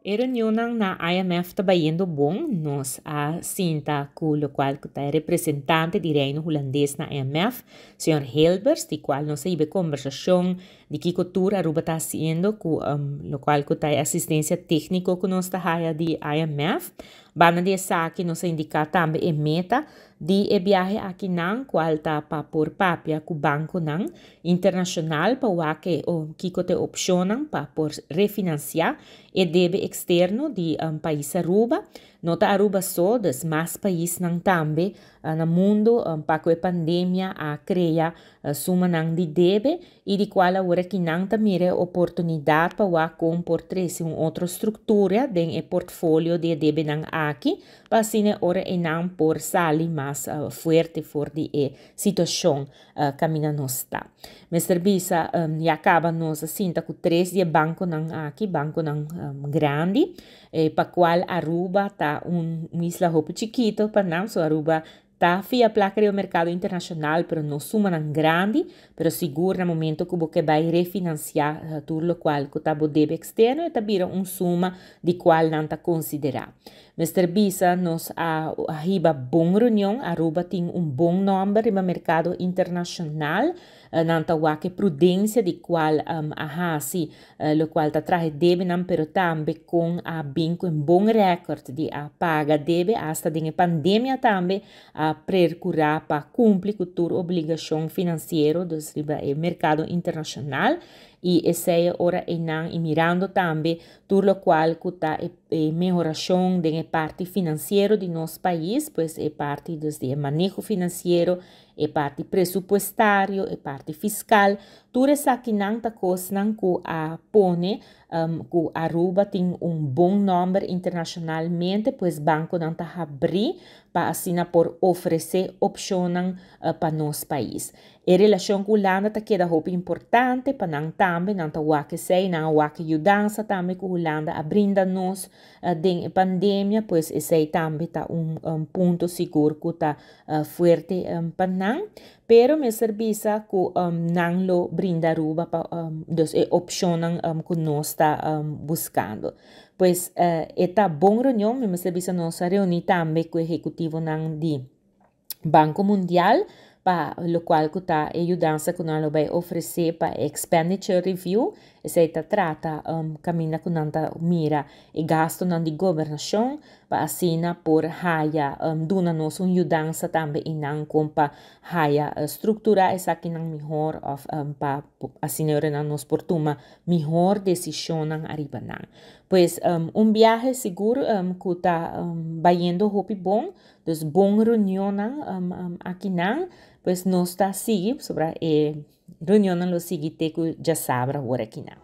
E reunionnan na IMF ta bayendo bon. Nos a sinta ku lokual ku ta e representante di Reino Hulandes na IMF, señor Hilbers, di kual nos a hiba e kombersashon di kiko tur Aruba ta hasiendo ku lokual ku ta e asistensia tékniko ku nos ta haya di IMF. Banda di esaki nos a indiká tambe e meta di e biahe akinan, kual ta pa por papia ku bankonan internashonal pa wak e kiko ta e opshonnan pa por refinansiá E debe externo di pais Aruba no ta Aruba so, dus mas paisnan tambe na mundo pa cu e pandemia a crea sumanan di debe y di cual awor aki nan ta mira e oportunidad pa wak con por trece un otro structura den e portfolio di e debenan aki pa asina e ora eynan por sali mas fuerte for di e situacion Caminda nos ta. Mester bisa ya caba nos a sinta cu tres di e banconan aki, banconan grandi, pa cual Aruba ta un isla hopi chikito pa nan, so Aruba ta fia placa riba mercado internacional pero no sumanan grandi, pero sigur na momento cu bo ke bay refinancia tur locual cu ta bo debe externo e ta bira un suma di cual nan ta considera. Mester bisa nos a hiba bon reunion, Aruba tin un bon nomber riba mercado internacional, nan ta wak e prudencia di cual a haci locual ta traha e debenan pero tambe con a bin cu un bon record di a paga debe hasta den e pandemia tambe a percura pa cumpli cu tur obligacion financiero dus riba e mercado internacional y esey ora eynan y mirando tambe Tur locual cu ta e mehoracion den e parti financiero di nos pais, pues e parti dus di e maneho financiero, e parti presupuestario, e parti fiscal, tur esakinan ta cosnan cu a pone cu Aruba tin un bon nomber internacionalmente, pues banconan ta habri pa asina por ofrece opcionnan pa nos pais. E relashon ku Hulanda ta keda hopi importante pa nan tambe, nan ta wak esei, nan a wak e yudansa tambe ku Hulanda a brinda nos den e pandemia, pues esei tambe ta un punto sigur ku ta fuerte pa nan. Pero mester bisa ku nan lo brinda Aruba pa dus e opshonnan ku nos ta buskando. Pues e ta bon reunion, mi mester bisa nos a reuni tambe ku ehekutivonan di Banco Mundial pa locual cu ta e yudansa cu nan lo bay ofrece pa e expenditure review, esey ta trata caminda cu nan ta mira e gastonan di gobernacion pa asina por haya duna nos un yudansa tambe y nan con pa haya structura esakinan mihor of pa asina ora nan nos por tuma mihor decisionnan ariba nan. Pues un biahe sigur cu ta bayendo hopi bon. Dus bon reunionnan akinan, pues nos ta sigui, pasobra e reunionnan lo sigui te ku djasabra wor akinan.